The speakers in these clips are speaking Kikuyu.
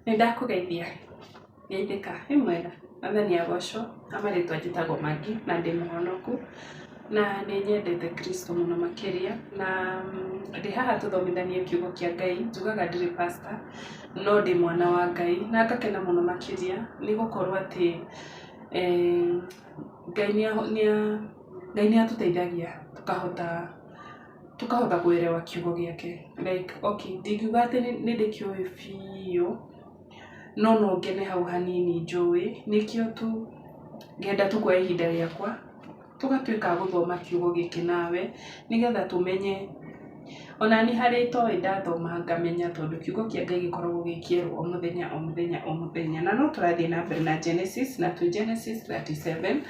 Nĩ ndakũgeithia, geithĩka, wĩ mwega? Mwathani agocwo, ha marĩtwa njĩtagwo Maggie na ndĩ mũhonoku, na nĩ nyendete Kristo mũno makĩria, na ndĩ haha tũthomithanie kiugo kĩa Ngai, njugaga ndirĩ pastor, no ndĩ mwana wa Ngai, na ngakena mũno makĩria nĩ gũkorwo atĩ Ngai nĩ atũteithagia tũkahota tũkahota kuelewa kiugo gĩake like okay ndingiuga atĩ nĩ ndĩkĩũĩ biũ, no no ngene hau hanini njũĩ, nĩkĩo tu ngenda tu kuoya ihinda rĩakwa, tũgatuĩka a gũthoma kiugo gĩkĩ nawe, nĩgetha tũmenye, onaniĩ harĩa itoĩ ndathoma ngamenya tondũ kiugo kĩa Ngai gĩkoragwo gĩ kĩerũ o mũthenya o mũthenya o mũthenya. Na no tũrathiĩ na mbere na Genesis, na twĩ Genesis 37,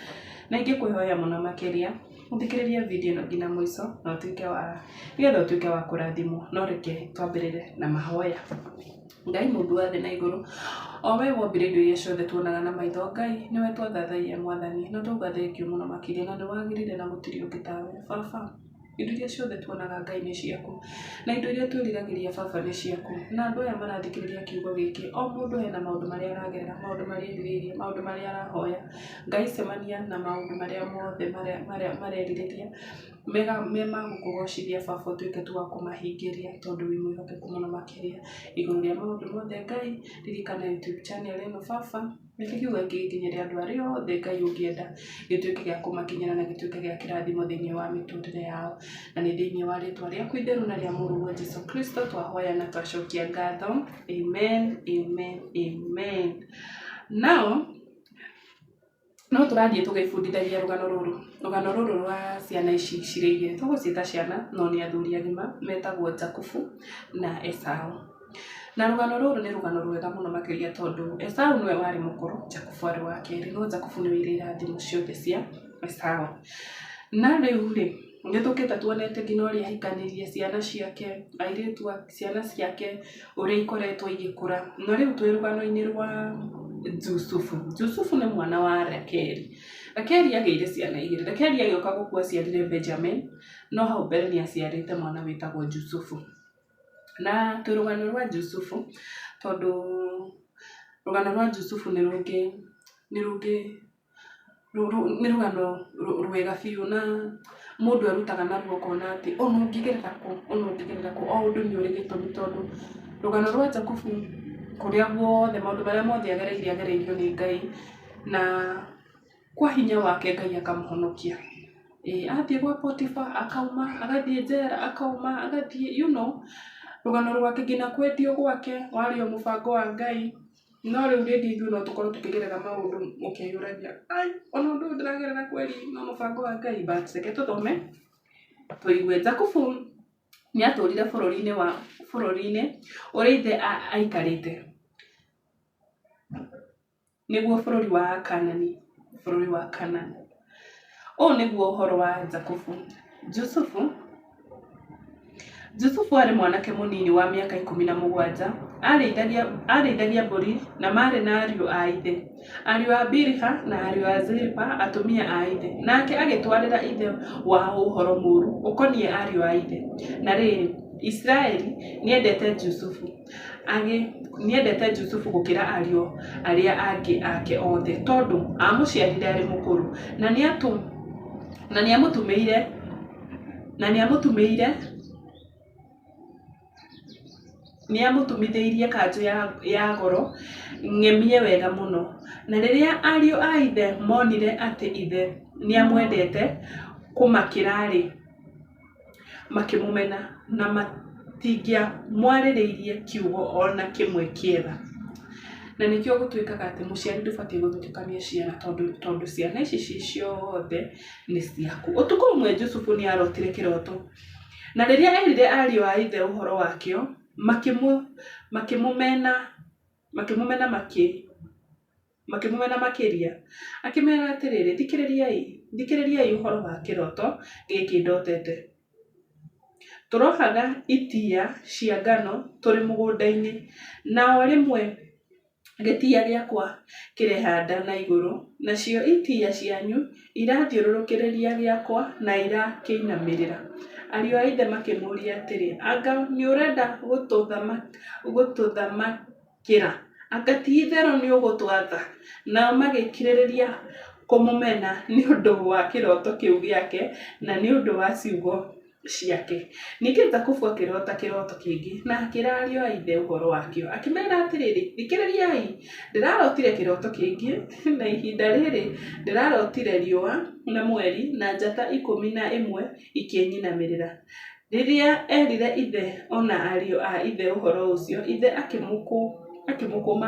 na ingĩkwĩhoya mũno makĩria, Ũthikĩrĩrie video ĩno nginya mũico na ũtuĩke wa, nĩgetha ũtuĩke wa kũrathimwo. No reke twambĩrĩre na mahoya. Ngai mũmbi wa thĩ na igũrũ, o we wombire indo iria ciothe tuonaga na maitho, Ngai nĩwe twathathaiya Mwathani, na twauga thengiũ mũno makĩria na nĩ wagĩrĩire na gũtirĩ ũngĩ tawe. Baba, indo iria ciothe tuonaga Ngai nĩ ciaku, na indo iria twĩriragĩria Baba nĩ ciaku. Na andũ aya marathikĩrĩria kiugo gĩkĩ, o mũndũ hena maũndũ marĩa aragerera, maũndũ marĩa erirĩirie, maũndũ marĩa arahoya. Ngai cemania na maũndũ marĩa mothe marĩa marerirĩria mega me ma gũkũgocithia baba ũtuĩke tu wa kũmahingĩria tondũ wĩ mwĩhokeku mũno makĩria. Igũrũ rĩa maũndũ mothe Ngai, ririkana YouTube channel ĩno baba, reke kiugo gĩkĩ gĩkinyĩre andũ arĩa othe Ngai ũngĩenda gĩtuĩke gĩa kũmakinyĩra na gĩtuĩke gĩa kĩrathimo thĩinĩ wa mĩtũrĩre yao. Na nĩ thĩinĩ wa rĩtwa rĩaku itheru na rĩa mũrũguo Jesũ Kristo twahoya na twacokia ngatho. Amen, amen, amen. Now, No tũrathiĩ tũgĩbundithagia rũgano rũrũ, rũgano rũrũ rwa ciana ici cirĩ igĩrĩ, tũgũciĩta ciana no nĩ athuri agima metagwo Jakubu na Esau. Na rũgano rũrũ nĩ rũgano rwega mũno makĩria tondũ Esau nĩwe warĩ mũkũrũ, Jakubu arĩ wa kerĩ, no Jakubu nĩwe oire irathimo ciothe cia Esau. Na rĩu rĩ, Nĩ tũkĩte tuonete nginya ũrĩa ahikanirie ciana ciake, airĩtu a ciana ciake ũrĩa ikoretwo igĩkũra. Na rĩu twĩ rũgano-inĩ rwa Jusufu. Jusufu nĩ mwana wa Rakeli. Rakeli agĩire ciana igĩrĩ. Rakeli agĩũka gũkua aciarire Benjamin, no hau mbere nĩ aciarĩte mwana wĩtagwo Jusufu. Na twĩ rũgano rwa Jusufu, tondũ rũgano rwa Jusufu nĩ rũngĩ nĩ rũngĩ nĩ rũgano rwega biũ na mũndũ erutaga naruo ũkona atĩ ona ũngĩgerera kũ, ona ũngĩgerera kũ, o ũndũ nĩ ũrĩ gĩtũmi tondũ rũgano rwa Jakubu kũrĩa guothe maũndũ marĩa mothe agereire agereirio nĩ Ngai na kwa hinya wake Ngai akamũhonokia. Ĩĩ athiĩ gwa Potiphar akauma, agathiĩ njera akauma, agathiĩ you know, rũgano rwake nginya kwendio gwake warĩ o mũbango wa Ngai. No rĩu rĩngĩ ithuĩ no tũkorwo tũkĩgerera maũndũ ũkeyũragia, ai ona ũndũ ũyũ ndĩragerera kweli no mũbango wa Ngai? But reke tũthome tũigue. Jakubu nĩ atũrire bũrũri-inĩ wa bũrũri-inĩ ũrĩa ithe aikarĩte, nĩguo bũrũri wa Kanani, bũrũri wa Kanani. Ũũ nĩguo ũhoro wa Jakubu. Jusufu Jusufu aarĩ mwanake mũnini wa mĩaka 17. Aarĩithagia mbũri na maarĩ na ariũ a ithe, ariũ a Biliha na ariũ a Zilipa, atumia a ithe. Nake agĩtwarĩra ithe wao ũhoro mũũru ũkoniĩ ariũ a ithe. Na rĩrĩ, Isiraeli nĩendete Jusufu, nĩendete Jusufu gũkĩra ariũ arĩa angĩ ake othe, tondũ aamũciarire arĩ mũkũrũ, na nĩamũtumĩire Na nĩamũtumĩire nĩamũtumithĩirie kanjũ ya, ya goro ng'emie wega mũno. Na rĩrĩa ariũ a ithe monire atĩ ithe nĩamwendete kũmakĩra-rĩ, makĩmũmena na matingĩamwarĩrĩirie kiugo o na kĩmwe kĩega. Na nĩkĩo gũtuĩkaga atĩ mũciari ndũbatiĩ gũthutũkania ciana tondũ, tondũ ciana ici ciĩ ciothe nĩ ciaku. Ũtukũ ũmwe Jusufu nĩ aarotire kĩroto, na rĩrĩa eerire ariũ a ithe ũhoro wakĩo, makĩmũmena, makĩmũmena makĩmũmena makĩria. Akĩmeera atĩrĩrĩ, Thikĩrĩriai, thikĩrĩriai ũhoro wa kĩroto gĩkĩ ndotete. Tũrohaga itia cia ngano tũrĩ mũgũnda-inĩ, na o rĩmwe Gĩtĩa gĩakwa kĩrehanda na igũrũ, nacio itĩa cianyu irathiũrũrũkĩria gĩakwa na irakĩinamĩrĩra. Ariũ a ithe makĩmũũria atĩrĩ, Anga nĩũrenda gũtũthamakĩra? Anga ti-itherũ nĩũgũtwatha? Nao magĩkĩrĩrĩria kũmũmena nĩ ũndũ wa kĩroto kĩu gĩake na nĩ ũndũ wa ciugo ciake. Ningĩ Jakubu akĩrota kĩroto kĩngĩ na akĩĩra ariũ a ithe ũhoro wakĩo, akĩmeera atĩrĩ, Thikĩrĩriai, ndĩrarotire kĩroto kĩngĩ, na ihinda rĩrĩ ndĩrarotire riũa na mweri na njata 11 ikĩnyinamĩrĩra. Rĩrĩa eerire ithe o na ariũ a ithe ũhoro ũcio, ithe akĩmũkũma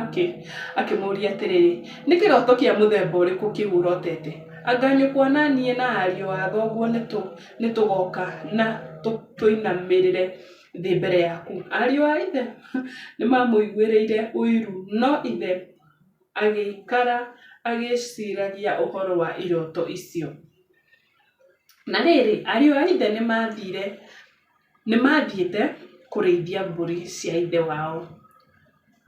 akĩmũũria atĩrĩ, Nĩ kĩroto kĩa mũthemba ũrĩkũ kĩu ũrotete? Anga nyũkwa na niĩ na ariũ a thoguo nĩtũgooka na tũinamĩrĩre thĩ mbere yaku? Ariũ a ithe nĩmamũiguĩrĩire ũiru, no ithe agĩikara agĩĩciragia ũhoro wa iroto icio. Na rĩrĩ, ariũ a ithe nĩmathiĩte kũrĩithia mbũri cia ithe wao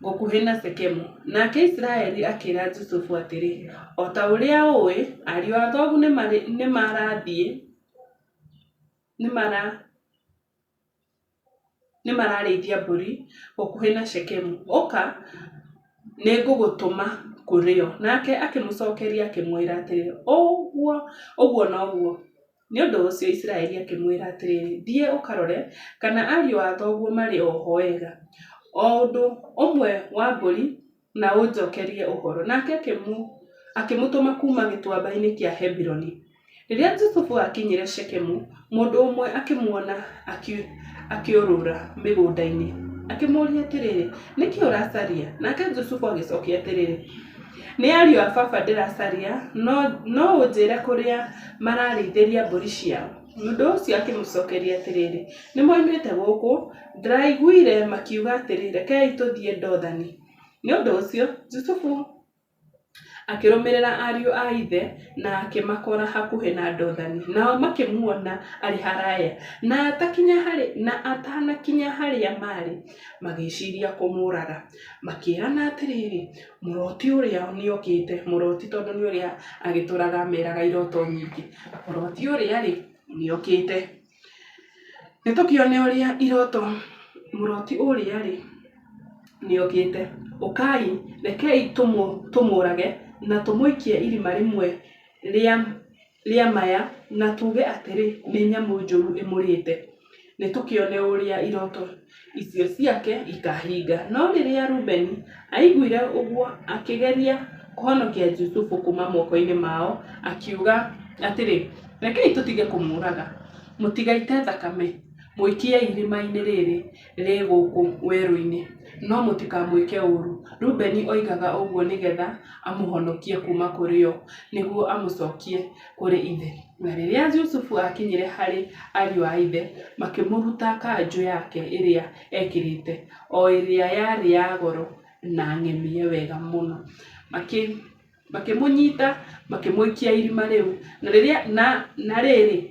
gũkuhĩ na Shekemu. Nake Isiraeli akĩĩra Jusufu atĩrĩ, O ta ũrĩa ũũĩ, ariũ a thoguo nĩmararĩithia mbũri gũkuhĩ na Shekemu. Ũka, nĩngũgũtũma kũrĩ o. Nake akĩmũcookeria akĩmwĩra atĩrĩ, Ũguo noguo. Nĩ ũndũ ũcio Isiraeli akĩmwĩra atĩrĩ, Thiĩ ũkarore kana ariũ a thoguo marĩ o ho ega, o ũndũ ũmwe na mbũri, na ũnjookerie ũhoro. Nake akĩmũtũma kuuma gĩtuamba-inĩ kĩa Hebironi. Rĩrĩa Jusufu aakinyire Shekemu, mũndũ ũmwe akĩmuona akĩũrũra mĩgũnda-inĩ, akĩmũũria atĩrĩ, Nĩ kĩĩ ũracaria? Nake Jusufu agĩcokia atĩrĩ, Nĩ ariũ a baba ndĩracaria, no ũnjĩĩre kũrĩa mararĩithĩria mbũri ciao? Mũndũ ũcio akĩmũcookeria atĩrĩ, Nĩmoimĩte gũkũ, ndĩraiguire makiuga atĩrĩ, 'Rekei tũthiĩ Dothani.' Nĩ ũndũ ũcio Jusufu akĩrũmĩrĩra ariũ a ithe na akĩmakora hakuhĩ na Dothani. Nao makĩmuona arĩ haraaya, na atanakinya harĩa maarĩ, magĩĩciiria kũmũũraga. Makĩĩrana atĩrĩ, Mũroti ũrĩa nĩokĩte. Mũroti tondũ nĩ ũrĩa agĩtũraga ameraga iroto nyingĩ. Mũroti ũrĩa-rĩ, nĩokĩte. Nĩtũkĩone ũrĩa iroto, mũroti ũrĩa-rĩ, nĩokĩte. Ũkai, rekei tũmũũrage na tũmũikie irima rĩmwe rĩa maya na tuuge atĩrĩ, 'Nĩ nyamũ njũru ĩmũrĩĩte. Nĩtũkĩone ũrĩa iroto icio ciake ikaahinga. No rĩrĩa Rubeni aiguire ũguo, akĩgeria kũhonokia Jusufu kuuma moko-inĩ mao, akiuga atĩrĩ, Rekei tũtige kũmũũraga. Mũtigaite thakame. Mũikiei irima-inĩ rĩrĩ rĩ gũkũ werũ-inĩ, no mũtikamwĩke ũũru. Rubeni oigaga ũguo nĩgeetha amũhonokie kuuma kũrĩ o, nĩguo amũcookie kũrĩ ithe. Na rĩrĩa Jusufu aakinyire harĩ ariũ a ithe, makĩmũruta kanjũ yake ĩrĩa eekĩrĩte, o ĩrĩa yarĩ ya goro na ng'emie wega mũno. Makĩmũnyiita, makĩmũikia irima rĩu. Na rĩrĩ,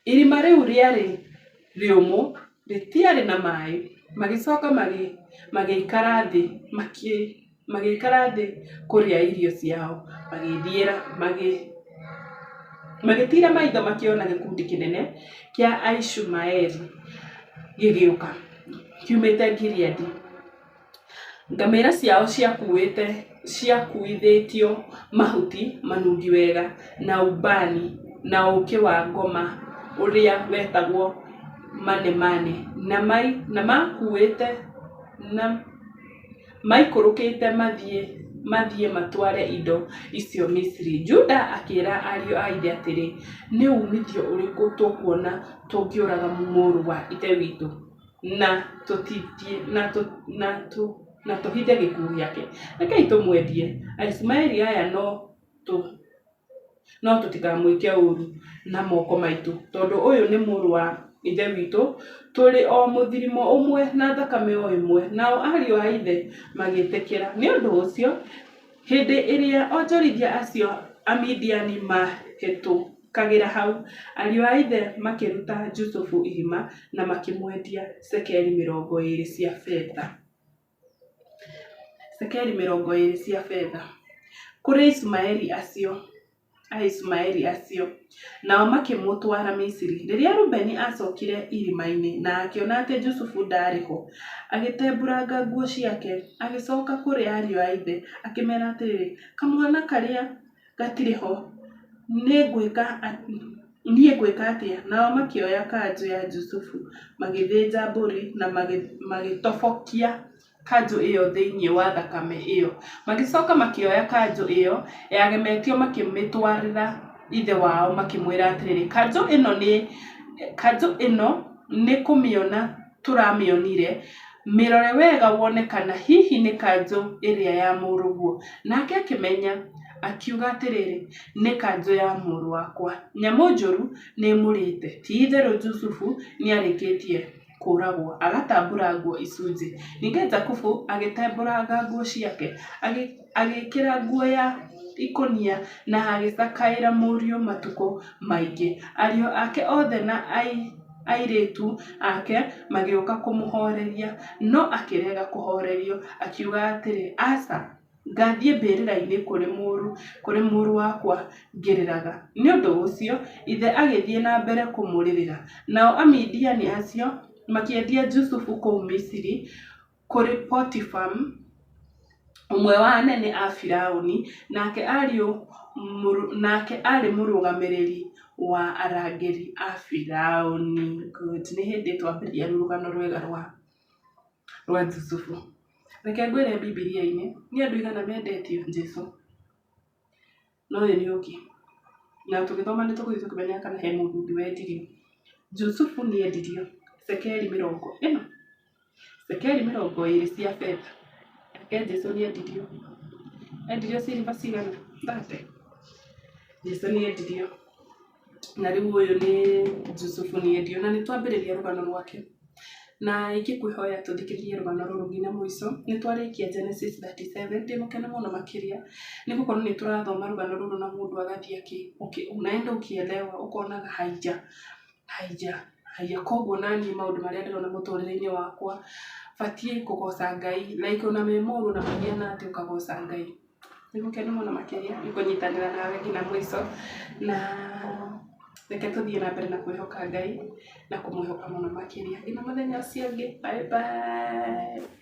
irima rĩu rĩarĩ rĩũmũ, rĩtiarĩ na maaĩ. Magĩcooka magĩikara thĩ kũrĩa irio ciao, magĩtiira maitho makĩona gĩkundi kĩnene kĩa Aishumaeli gĩgĩũka, kiumĩte Gileadi. Ngamĩĩra ciao ciakuuithĩtio mahuti manungi wega, na ubani, na ũũkĩ wa ngoma ũrĩa wetagwo manemane, na maikũrũkĩte mathiĩ matware indo icio Misiri. Juda akĩĩra ariũ a ithe atĩrĩ, Nĩ uumithio ũrĩkũ tũkuona tũngĩũraga mũrũ wa ithe witũ na tũhithe gĩkuũ gĩake? Rekei tũmwendie Aishumaeli aya no tũtikamwĩke ũũru na moko maitũ, tondũ ũyũ nĩ mũrũ wa ithe witũ, tũrĩ o mũthirimo ũmwe na thakame o ĩmwe. Nao ariũ a ithe magĩtĩkĩra. Nĩ ũndũ ũcio, hĩndĩ ĩrĩa onjorithia acio Amidiani maahĩtũkagĩra hau, ariũ a ithe makĩruta Jusufu irima na makĩmwendia cekeri 20 cia betha. Cekeri 20 cia betha kũrĩ Aishumaeli acio. Aishumaeli acio, nao makĩmũtwara Misiri. Rĩrĩa Rubeni aacokire irima-inĩ na akĩona atĩ Jusufu ndaarĩ ho, agĩtembũranga nguo ciake. Agĩcoka kũrĩ ariũ a ithe akĩmeera atĩrĩ, Kamwana karĩa gatirĩ ho! Niĩ ngwĩka atĩa? Nao makĩoya kanjũ ya Jusufu, magĩthĩnja mbũri na magĩtobokia kanjũ ĩyo thĩinĩ wa thakame ĩyo. Magĩcoka makĩoya kanjũ ĩyo yagemetio makĩmĩtwarĩra ithe wao makĩmwĩra atĩrĩ, Kanjũ ĩno nĩ kũmĩona tũramĩonire, mĩrore wega wone kana hihi nĩ kanjũ ĩrĩa ya mũrũguo. Nake akĩmenya, akiuga atĩrĩ, Nĩ kanjũ ya mũrũ wakwa. Nyamũ njũru nĩĩmũrĩte. Ti-itherũ Jusufu nĩarĩkĩtie kũũragwo, agatambuurangwo icunjĩ. Ningĩ Jakubu agĩtembũranga nguo ciake, agĩĩkĩra nguo ya ikũnia na agĩcakaĩra mũriũ matukũ maingĩ. Ariũ ake othe na airĩtu ake magĩũka kũmũhooreria, no akĩrega kũhoorerio, akiuga atĩrĩ, Aca! Ngaathiĩ mbĩrĩra-inĩ kũrĩ mũrũ wakwa ngĩrĩraga. Nĩ ũndũ ũcio ithe agĩthiĩ na mbere kũmũrĩrĩra. Nao Amidiani acio makĩendia Jusufu kũu Misiri kũrĩ Potifa, ũmwe wa anene a Firauni, nake aarĩ mũrũgamĩrĩri wa arangĩri a Firauni. Good. Nĩ hĩndĩ twambĩrĩria rũgano rwega rwa Jusufu. Reke ngwĩre Bibilia-inĩ nĩ andũ aigana mendetio Jesu, no ũyũ nĩ ũngĩ. Na tũgĩthoma nĩ tũgũthiĩ tũkĩmenyaga kana he mũndũ ũngĩ wendirio. Jusufu nĩ endirio cekeri mĩrongo ĩna, cekeri 20 cia betha. Nake Jesu nĩ endirio, endirio silver cigana? 30. Jesu nĩ endirio. Na rĩu ũyũ nĩ Jusufu nĩ endirio. Na nĩ twambĩrĩria rũgano rwake. Na ingĩkwĩhoya tũthikĩrĩrie rũgano rũrũ nginya mũico. Nĩ twarĩkia Genesis 37, ndĩ mũkenu mũno makĩria nĩ gũkorwo nĩ tũrathoma rũgano rũrũ na mũndũ agathiĩ unaenda ukielewa ũkonaga haija haija haija. Koguo naniĩ maũndũ marĩa ndĩrona mũtũrĩre-inĩ wakwa batiĩ kũgoca Ngai like ona me moru ona mahiana atĩa ũkagoca Ngai. Nĩ mũkenu mũno makĩria nĩ kũnyitanĩra nawe nginya mũico, na reke tũthiĩ na mbere na kwĩhoka Ngai na kũmwĩhoka mũno makĩria nginya mũthenya ũcio ũngĩ. Bye bye.